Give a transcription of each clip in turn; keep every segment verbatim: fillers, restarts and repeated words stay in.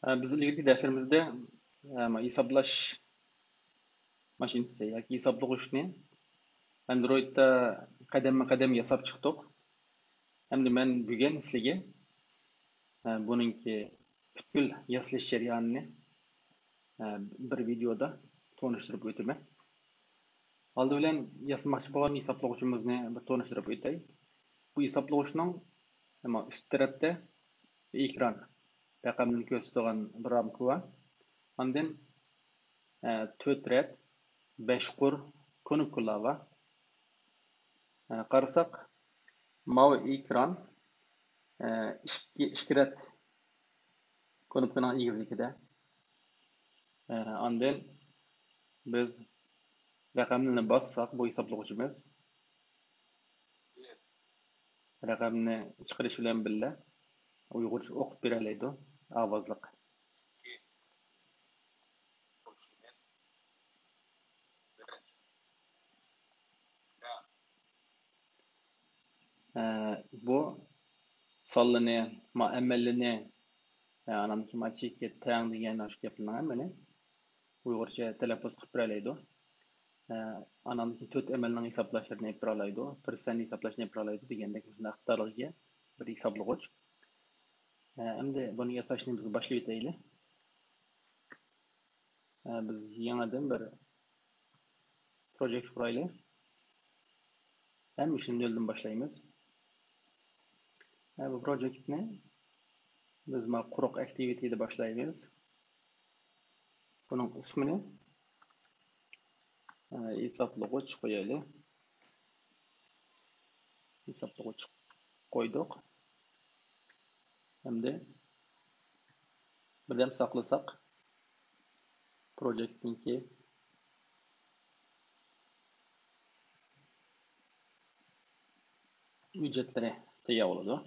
ئە، بىز ئىلگىرىكى دەرسلىرىمىزدە، ئە، ھېسابلاش ماشىنىسى ياكى ھېسابلىغۇچنى ئاندرويدتا قەدەممۇ قەدەم ياساپ چىقتۇق. ئەمدى مەن بۈگۈن سىلىگە، ئە، بۇنىڭكى پۈتكۈل ياسىلىش جەريانىنى، ئە، بىر ۋىدېئودا تونۇشتۇرۇپ ئۆتىمەن. ئالدى بىلەن ياسىماقچى بولغان ھېسابلىغۇچىمىزنى بىر تونۇشتۇرۇپ ئۆتەي. بۇ ھېسابلىغۇچنىڭ، ئەمما، ئۈست تەرەپتە ئېكران، رەقەمنى كۆرسىتىدىغان بىر رامكا بار. ئاندىن، ئە، تۆت رەت بەش قۇر كۇنۇپكىلار بار. ئە، قارىساق، ماۋۇ ئېكران، ئە، ئىككى، ئىككى رەت كۇنۇپكىنىڭ ئېگىزلىكىدە. ئە، ئاندىن بىز رەقەمنى باسساق، بۇ ھېسابلىغۇچىمىز رەقەمنى چىقىرىش بىلەن بىللە ئۇيغۇرچە ئوقۇپ بېرەلەيدۇ، ئاۋازلىق. ئە، بۇ سانلىنى، ما ئەمەللىنى، ئە، ئانامدىكى ما چېكىت، تەڭ دېگەن شۇ گەپلەرنىڭ ھەممىنى ئۇيغۇرچە تەلەپپۇز قىلىپ بېرەلەيدۇ. ئە، ئانامدىكى تۆت ئەمەلنىڭ ھېسابلاشلىرىنى ئېلىپ بېرەلەيدۇ، پىرسەنت ھېسابلاشنى ئېلىپ بېرەلەيدۇ دېگەندەك مۇشۇنداق ئىقتىدارلىقى بىر ھېسابلىغۇچ. ئە، ئەمدى بۇنى ياساشنى بىز باشلىۋېتەيلى. ئە، بىز يېڭىدىن بىر پروجېكت قۇرايلى. ھەممە ئىشنى نۆلدىن باشلايمىز. ئە، بۇ پروجېكتنى بىز ما قۇرۇق ئەكتىۋىتىدە باشلايمىز. بۇنىڭ ئىسمىنى، ئە، ھېسابلىغۇچ قويايلى. ھېسابلىغۇچ قويدۇق. ئەمدى بىردەم ساقلىساق، پروجېكتنىڭكى ھۆججەتلىرى تەييار بولىدۇ.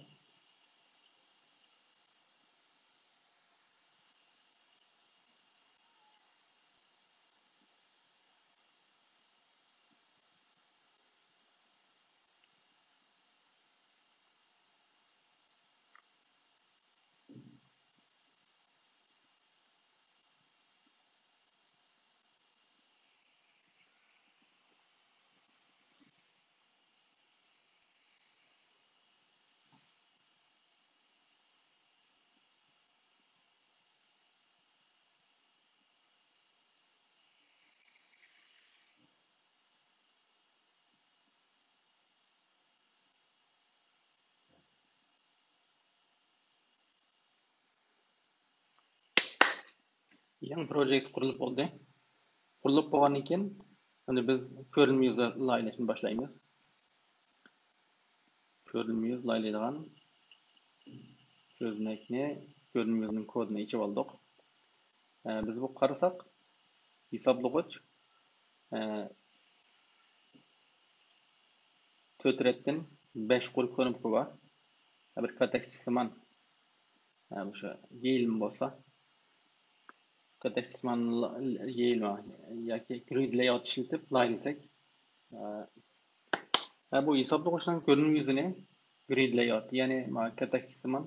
يېڭى پروجېكت قۇرۇلۇپ بولدى. قۇرۇلۇپ بولغاندىن كېيىن، ئەمدى بىز كۆرۈنمە يۈزى لايىھىلەشنى باشلايمىز. كۆرۈنمە يۈز لايىھىلەيدىغان كۆزنەكنى، كۆرۈنمە يۈزىنىڭ كودىنى ئېچىپ ئالدۇق. ئە، بىز بۇ قارىساق، ھېسابلىغۇچ، ئە، تۆت رەتتىن بەش قۇر كۇنۇپكا بار. بىر كاتەكچىسىمان، ئە، مۇشۇ يېيىلما بولسا، كاتەكچىسىمان يېيىلما ياكى گرىد لەيئاۋۇت ئىشلىتىپ لايىھىلىسەك، ئە، ھە، بۇ ھېسابلىغۇچنىڭ كۆرۈنمە يۈزىنى گرىد لەيئاۋۇت، يەنى ما كاتەكچىسىمان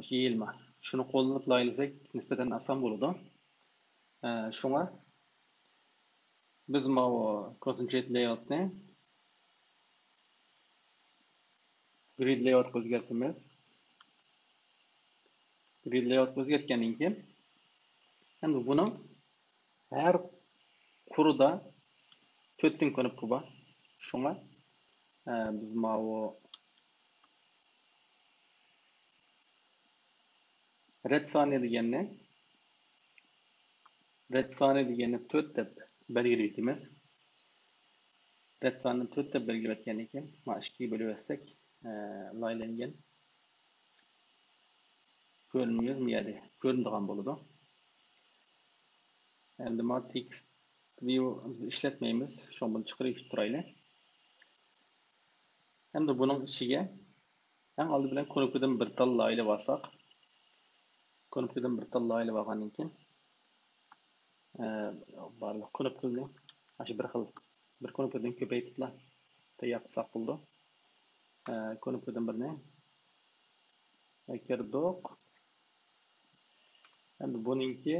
يېيىلما، شۇنى قوللىنىپ لايىھىلىسەك نىسبەتەن ئاسان بولىدۇ. ئە، شۇڭا بىز ماۋۇ كونسېنترېت لەيئاۋۇتنى گرىد لەيئاۋۇتقا ئۆزگەرتىمىز. گرىد لەيئاۋۇتقا ئۆزگەرتكەندىن كېيىن، ئەمدى بۇنىڭ ھەر قۇرىدا تۆتتىن كۇنۇپكا بار. شۇڭا، ئە، بىز ماۋۇ رەت سانى دېگەننى، رەت سانى دېگەننى تۆت دەپ بەلگىلەيتىمىز. رەت سانىنى تۆت دەپ بەلگىلەۋەتكەندىن كېيىن، ما ئىككىگە بۆلۈۋەتسەك، ئە، لايىھىلەنگەن كۆرۈنمە يۈز مۇ يەردە كۆرۈنىدىغان بولىدۇ. ئەمدى ما تېكىست ۋىيۇ ئىشلەتمەيمىز. شۇڭا بۇنى چىقىرىپ تۇرايلى. ئەمدى بۇنىڭ ئىچىگە ئەڭ ئالدى بىلەن كۇنۇپكىدىن بىر تال لايىھىلەپ ئالساق، كۇنۇپكىدىن بىر تال لايىھىلەپ ئالغاندىن كېيىن، ئە، بارلىق كۇنۇپكىلىرىنى ئاشۇ بىر خىل، بىر كۇنۇپكىدىن كۆپەيتىپلا تەييار قىلساق بولىدۇ. ئە، كۇنۇپكىدىن بىرنى ئەكىردۇق. ئەمدى بۇنىڭكى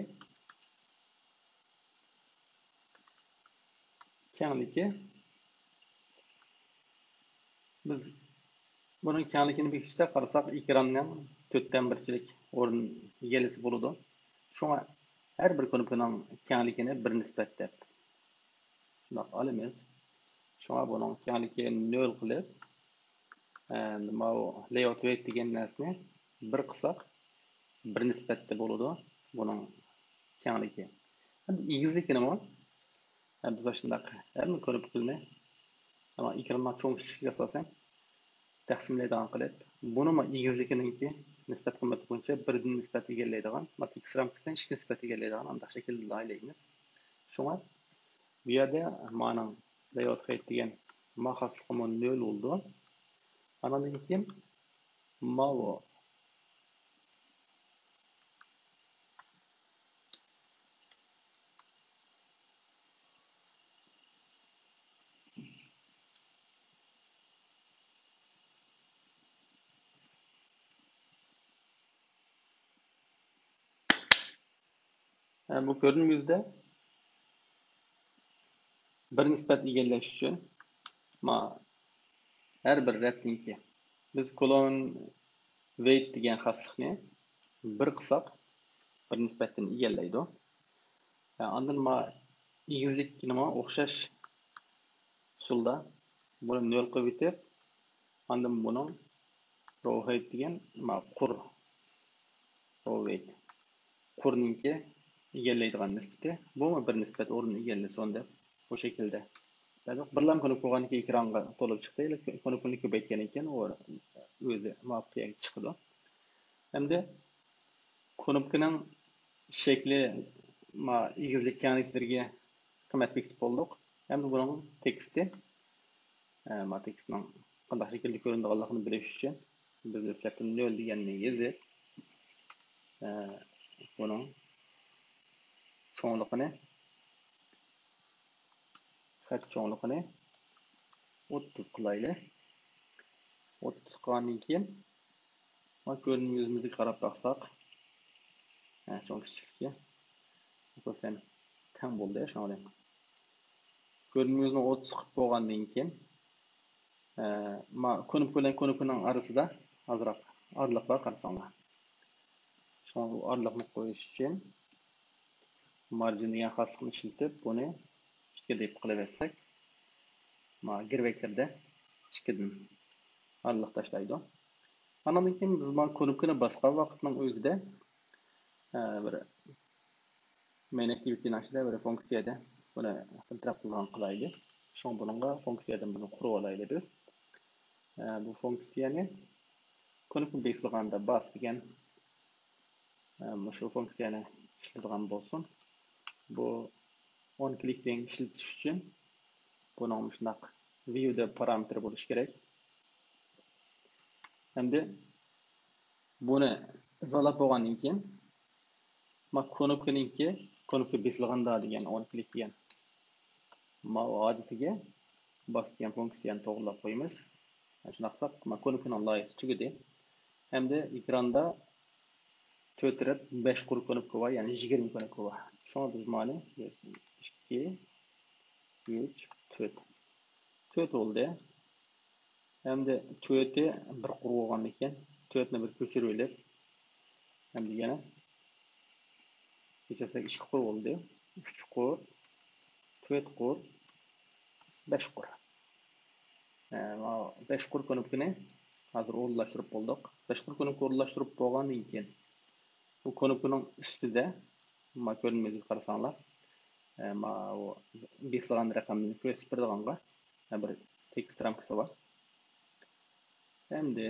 كەڭلىكى، بىز بۇنىڭ كەڭلىكىنى بېكىتىشتە قارىساق، ئېكراننىڭ تۆتتىن بىرچىلىك ئورۇن ئىگىلىسە بولىدۇ. شۇڭا ھەر بىر كۇنۇپكىنىڭ كەڭلىكىنى بىر نىسبەت دەپ شۇنداق ئالىمىز. شۇڭا بۇنىڭ كەڭلىكى نۆل قىلىپ، ئەمدى ماۋۇ layout weight دېگەن نەرسىنى بىر قىلساق، بىر نىسبەتتە بولىدۇ بۇنىڭ كەڭلىكى. ئەمدى ئېگىزلىكىنىمۇ، ئە، بىز شۇنداق ھەممە كۇنۇپكىلىرىنى، ئەمما ئېكراننىڭ چوڭ كىچىكلىكىگە ئاساسەن تەقسىملەيدىغان قىلىپ، بۇنىمۇ ئېگىزلىكىنىڭكى نىسبەت قىممىتى بويىچە بىردىن نىسبەت ئىگىلەيدىغان، ما تېكىست رامكىسىدىن ئىككى نىسبەت ئىگىلەيدىغان ئانداق شەكىلدە لايىھەلەيمىز. شۇڭا بۇ يەردە مانىڭ layout height دېگەن ما خاسلىقىمۇ نۆل بولىدۇ. ئانىڭدىن كېيىن ماۋۇ ھە، بۇ كۆرۈنمە يۈزىدە بىر نىسبەت ئىگىلەش ئۈچۈن، ما، ھەر بىر رەتنىڭكى بىز column weight دېگەن خاسلىقنى بىر قىلساق، بىر نىسبەتتىن ئىگىلەيدۇ. ھە، ئاندىن ما ئېگىزلىكنىمۇ ئوخشاش ئۇسۇلدا بۇنى نۆل قىلىۋېتىپ، ئاندىن بۇنىڭ row height دېگەن، ما، قۇر، row weight، قۇرنىڭكى ئىگىلەيدىغان نىسبىتى، بۇمۇ بىر نىسبەت ئورۇن ئىگىلىسۇن دەپ بۇ شەكىلدە. بىرلام كۇنۇپكا بولغاندىكىن ئېكرانغا تولۇپ چىقتى، كۇنۇپكىنى كۆپەيتكەندىن كېيىن ئۇ ئۆزى مۇۋاپىق يەرگە چىقىدۇ. ئەمدى كۇنۇپكىنىڭ شەكلى، ما، ئېگىزلىك كەڭلىكلىرىگە قىممەت بېكىتىپ بولدۇق. ئەمدى بۇنىڭ تېكىستى، ئە، ما، تېكىستنىڭ قانداق شەكىلدە كۆرۈنىدىغانلىقىنى بىلىش ئۈچۈن بىز دەسلەپتە نۆل دېگەننى يېزىپ، ئە، بۇنىڭ چوڭلۇقىنى، خەت چوڭلۇقىنى ئوتتۇز قىلايلى. ئوتتۇز قىلغاندىن كېيىن، ما، كۆرۈنمە يۈزىمىزگە قاراپ باقساق، ھە، چوڭ كىچىكلىكى ئاساسەن تەڭ بولدى، شۇنىڭ بىلەن. كۆرۈنمە يۈزىنى ئوتتۇز قىلىپ بولغاندىن كېيىن، ئە، ما، كۇنۇپكا بىلەن كۇنۇپكىنىڭ ئارىسىدا ئازراق ئارىلىق بار، قارىساڭلار. شۇڭا بۇ ئارىلىقنى قويۇش ئۈچۈن margin دېگەن خاسلىقنى ئىشلىتىپ، بۇنى ئىككى دەپ قىلىۋەتسەك، ما، گىرۋەكلىرىدە ئىككىدىن ئارىلىق تاشلايدۇ. ئانىڭدىن كېيىن بىز ما كۇنۇپكىنى باسقان ۋاقىتنىڭ ئۆزىدە، ئە، بىر main activity نىڭ ئىچىدە بىر فۇنكسىيەدە بۇنى بىر تەرەپ قىلغان قىلايلى. شۇڭا بۇنىڭغا فۇنكسىيەدىن بۇنى قۇرۇۋالايلى بىز. ئە، بۇ فۇنكسىيەنى كۇنۇپكا بېسىلغاندا باس دېگەن، ئە، مۇشۇ فۇنكسىيەنى ئىشلىتىدىغان بولسۇن. بۇ on click دېگەن ئىشلىتىش ئۈچۈن بۇنىڭ مۇشۇنداق view دە پارامېتىر بولۇشى كېرەك. ئەمدى بۇنى ئىزاھلاپ بولغاندىن كېيىن، ما كۇنۇپكىنىڭكى، كۇنۇپكا بېسىلغاندا دېگەن، on click دېگەن ماۋۇ ھادىسىگە باس دېگەن فۇنكسىيەنى توغرىلاپ قويىمىز. شۇنداق قىلساق، ما كۇنۇپكىنىڭ لايىھىسى تۈگىدى. ئەمدى ئېكراندا تۆت رەت بەش قۇر كۇنۇپكا بار، يەنى يىگىرمە كۇنۇپكا بار. شۇڭا بىز مانى ئىككى، ئۈچ، تۆت. تۆت بولدى. ئەمدى تۆتى بىر قۇر بولغاندىكىن، تۆتنى بىر كۆچۈرۈۋېلىپ، ئەمدى يەنە كۆچۈرسەك، ئىككى قۇر بولدى. ئۈچ قۇر، تۆت قۇر، بەش قۇر. ئە، ماۋۇ بەش قۇر كۇنۇپكىنى ھازىر ئورۇنلاشتۇرۇپ بولدۇق. بەش قۇر كۇنۇپكا ئورۇنلاشتۇرۇپ بولغاندىن كېيىن، بۇ كۇنۇپكىنىڭ ئۈستىدە، ما كۆرۈنمىگە قارىساڭلار، ئە، ماۋۇ بېسىلغان رەقەمنى كۆرسىتىپ بېرىدىغانغا، ئە، بىر تېكىست رامكىسى بار. ئەمدى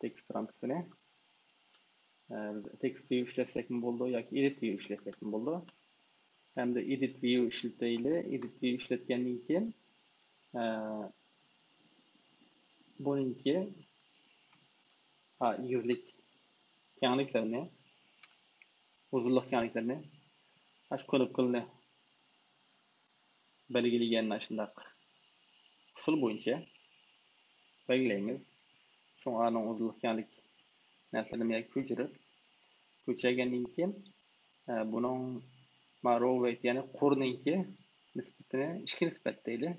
تېكىست رامكىسىنى، ئە، تېكىست ۋىيۇ ئىشلەتسەكمۇ بولىدۇ ياكى ئېدىت ۋىيۇ ئىشلەتسەكمۇ بولىدۇ. ئەمدى ئېدىت ۋىيۇ ئىشلىتەيلى. ئېدىت ۋىيۇ ئىشلەتكەندىن كېيىن، ئە، بۇنىڭكى، ھا، ئېگىزلىك كەڭلىكلىرىنى، ئۇزۇنلۇق كەڭلىكلىرىنى، ئاشۇ كۇنۇپكىلىرىنى بەلگىلىگەن ئاشۇنداق ئۇسۇل بويىچە بەلگىلەيمىز. شۇڭا ئانىڭ ئۇزۇنلۇق كەڭلىك نەرسىلىرىنى كۆچۈرۈپ، كۆچۈرگەندىن كېيىن، ئە، بۇنىڭ ما row weight، يەنى قۇرنىڭكى نىسبىتىنى ئىككى نىسبەت دەيلى.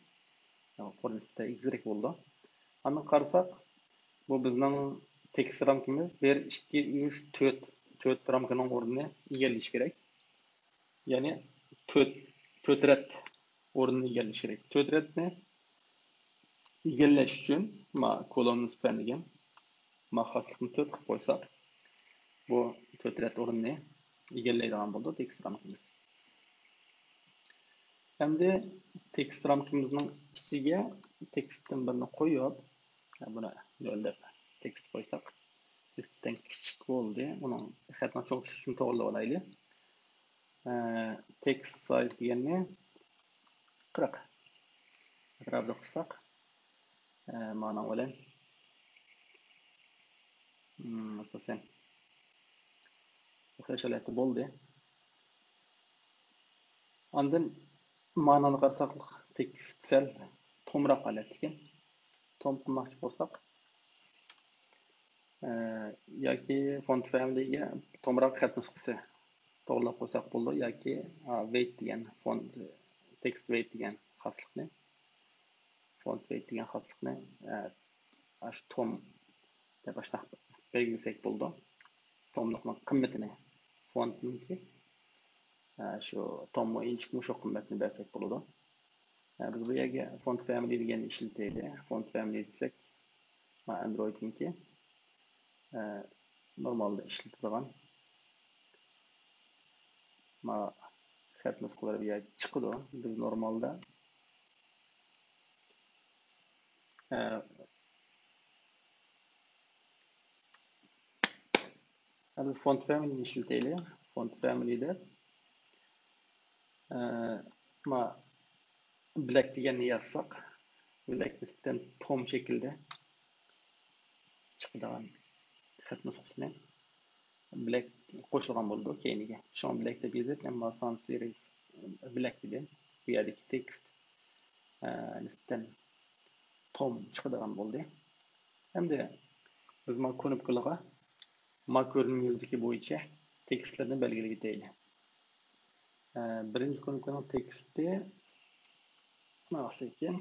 قۇر نىسبىتى ئېگىزرەك بولىدۇ. ئاندىن قارىساق، بۇ بىزنىڭ تېكىست رامكىمىز بىر، ئىككى، ئۈچ، تۆت، تۆت رامكىنىڭ ئورنىنى ئىگىلىشى كېرەك. يەنى تۆت، تۆت رەت ئورنىنى ئىگىلىشى كېرەك. تۆت رەتنى ئىگىلەش ئۈچۈن ما column span دېگەن ما خاسلىقنى تۆت قىلىپ قويساق، بۇ تۆت رەت ئورۇننى ئىگىلەيدىغان بولىدۇ تېكىست رامكىمىز. ئەمدى تېكىست رامكىمىزنىڭ ئىچىگە تېكىستتىن بىرنى قويۇپ، بۇنى نۆل دەپ تېكىست قويساق، تېكىستتىن كىچىك بولدى. ئۇنىڭ خەتنىڭ چوڭ كىچىكلىكىنى توغرىلاپ ئالايلى. ئە، تېكىست سايز دېگەننى قىرىق ئەتراپىدا قىلساق، ئە، مانا بىلەن، ئىم، ئاساسەن، ئوخشاش ھالەتتە بولدى. ئاندىن مانانى قارىساق، تېكىست سەل تومراق ھالەتتىكەن. توم قىلماقچى بولساق، ئە، ياكى فونت فامىلىگە تومراق خەت نۇسخىسى توغرىلاپ قويساق بولىدۇ، ياكى، ئا، ۋېيت دېگەن فونت، تېكىست ۋېيت دېگەن خاسلىقنى، فونت ۋېيت دېگەن خاسلىقنى، ئە، ئاشۇ توم دەپ ئاشۇنداق بەلگىلىسەك بولىدۇ. توملۇقنىڭ قىممىتىنى، فونتنىڭكى، ئە، شۇ توممۇ ئىنچىكىمۇ شۇ قىممەتنى بەرسەك بولىدۇ. ئە، بىز بۇ يەرگە فونت فامىلى دېگەننى ئىشلىتەيلى. فونت فامىلى دېسەك، ما ئاندرويدنىڭكى، ئە، نورمالدا ئىشلىتىدىغان ما خەت نۇسخىلىرى بۇ يەردە چىقىدۇ. بىز نورمالدا، ئە، بىز فونت فامىلىنى ئىشلىتەيلى. فونت فامىلى دەپ، ئە، ما بلەك دېگەننى يازساق، بلەك نىسبەتەن توم شەكلىدە چىقىدىغان خەت نۇسخىسىنى بلەك قوشۇلغان بولىدۇ كەينىگە. شۇڭا بلەك دەپ يېزىپ، ئەمما سانس سېرىف بلەك دېدىم. بۇ يەردىكى تېكىست، ئە، نىسبەتەن توم چىقىدىغان بولدى. ئەمدى بىز ما كۇنۇپكىلىغا ما كۆرۈنمە يۈزلۈكى بويىچە تېكىستلەرنى بەلگىلىۋېتەيلى. ئە، بىرىنچى كۇنۇپكىنىڭ تېكىستى ماۋۇسى ئىكەن.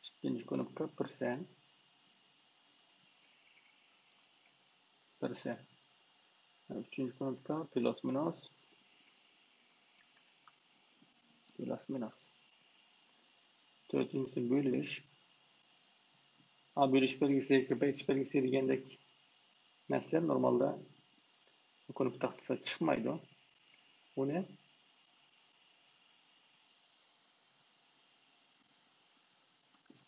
ئىككىنچى كۇنۇپكا پىرسەنت. پىرسەنت. ئۈچىنچى كۇنۇپكا پلۇس مىنۇس. پلۇس مىنۇس. تۆتىنچىسى بۆلۈش. ئا، بۆلۈش بەلگىسى، كۆپەيتىش بەلگىسى دېگەندەك نەرسىلەر نورمالدا كۇنۇپكا تاختىسىدا چىقمايدۇ. ئۇنى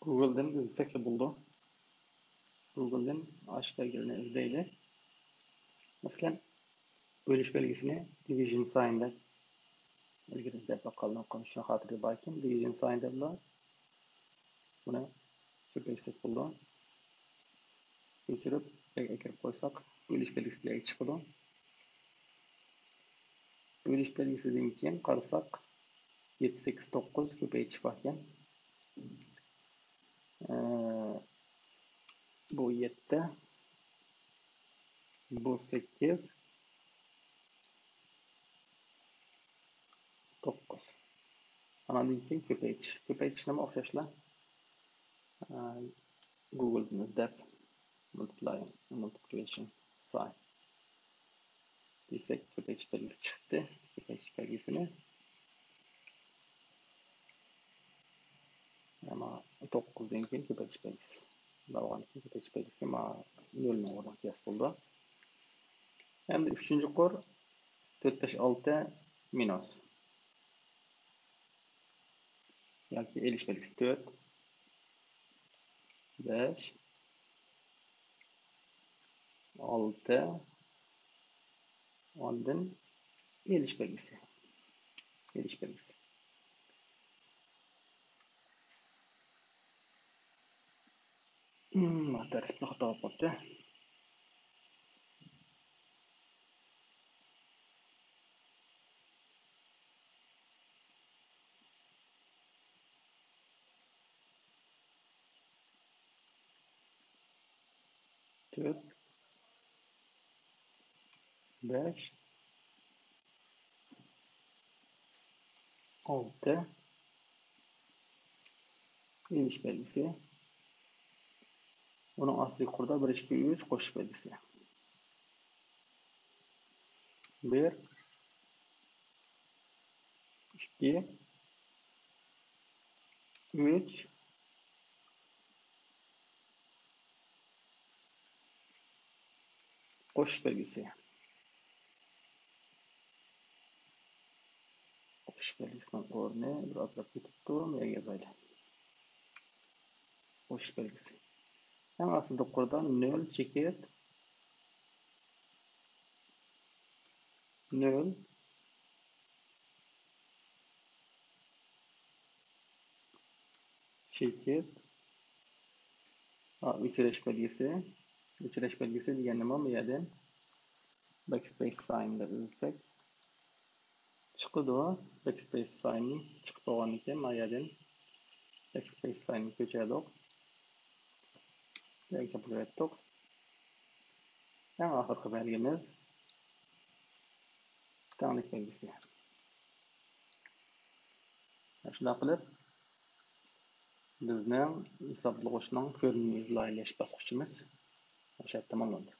گۇگلدىن ئىزدىسەكلا بولىدۇ. گۇگلدىن ئاشۇ بەلگىلەرنى ئىزدەيلى. مەسىلەن، بۆلۈش بەلگىسىنى دىۋىژن ساين دەپ ئىلگىرى ئىزدەپ باققانلىقىم شۇ خاتىرىدە باركەن، دىۋىژن ساين دەپلا بۇنى كۆپەيتسەك بولىدۇ. كۆچۈرۈپ، بەگگە كىرىپ قويساق، بۆلۈش بەلگىسى بىلەن چىقىدۇ. بۆلۈش بەلگىسىدىن كېيىن قارىساق، يەتتە، سەككىز، توققۇز كۆپەيتىش باركەن. ئە، بۇ يەتتە، بۇ سەككىز، توققۇز. ئاناندىن كېيىن كۆپەيتىش. كۆپەيتىشنىمۇ ئوخشاشلا، ئە، گۇگلدىن ئىزدەپ، مۇلتىپلاي، مۇلتىپلىكېيشن ساين دېسەك، كۆپەيتىش بەلگىسى چىقتى. كۆپەيتىش بەلگىسىنى، ئەمما توققۇزدىن كېيىن كۆپەيتىش بەلگىسى. بولغاندىن كېيىن كۆپەيتىش بەلگىسى ما نۆلنىڭ ئورنىغا قىياس بولىدۇ. ئەمدى ئۈچىنچى قۇر، تۆت، بەش، ئالتە مىنۇس. ياكى ئېلىش بەلگىسى تۆت، بەش، ئالتە، ئاندىن ئېلىش بەلگىسى. ئېلىش بەلگىسى. مم، دەرس بىر خاتا بولۇپ قاپتۇ. تۆت، بەش، ئالتە، ئېلىش بەلگىسى. ئۇنىڭ ئاستىدىكى قۇردا بىر، ئىككى، ئۈچ قوشۇش بەلگىسى. بىر، ئىككى، ئۈچ، قوشۇش بەلگىسى. قوشۇش بەلگىسىنىڭ ئورنى بىر ئازراق كېتىپتۇ، مەيەگە يازايلى. قوشۇش بەلگىسى. ئەڭ ئاستىدا قۇردا نۆل چېكىت نۆل چېكىت، ئا، ئۆچۈرۈش بەلگىسى. ئۆچۈرۈش بەلگىسى دېگەن نېمە؟ بۇ يەردىن backspace sign دەپ يېزىسەك چىقىدۇ. Backspace sign چىقىپ بولغاندىن كېيىن، ما يەردىن backspace sign كۆچۈردۇق. يەكشەپ قويۇۋەتتۇق. ئەڭ ئاخىرقى بەلگىمىز تەڭلىك بەلگىسى. شۇنداق قىلىپ، بىزنىڭ ھېسابلىغۇچنىڭ كۆرۈنمە ئىزلايلاش باسقۇچىمىز مۇشۇ يەردە تاماملاندى.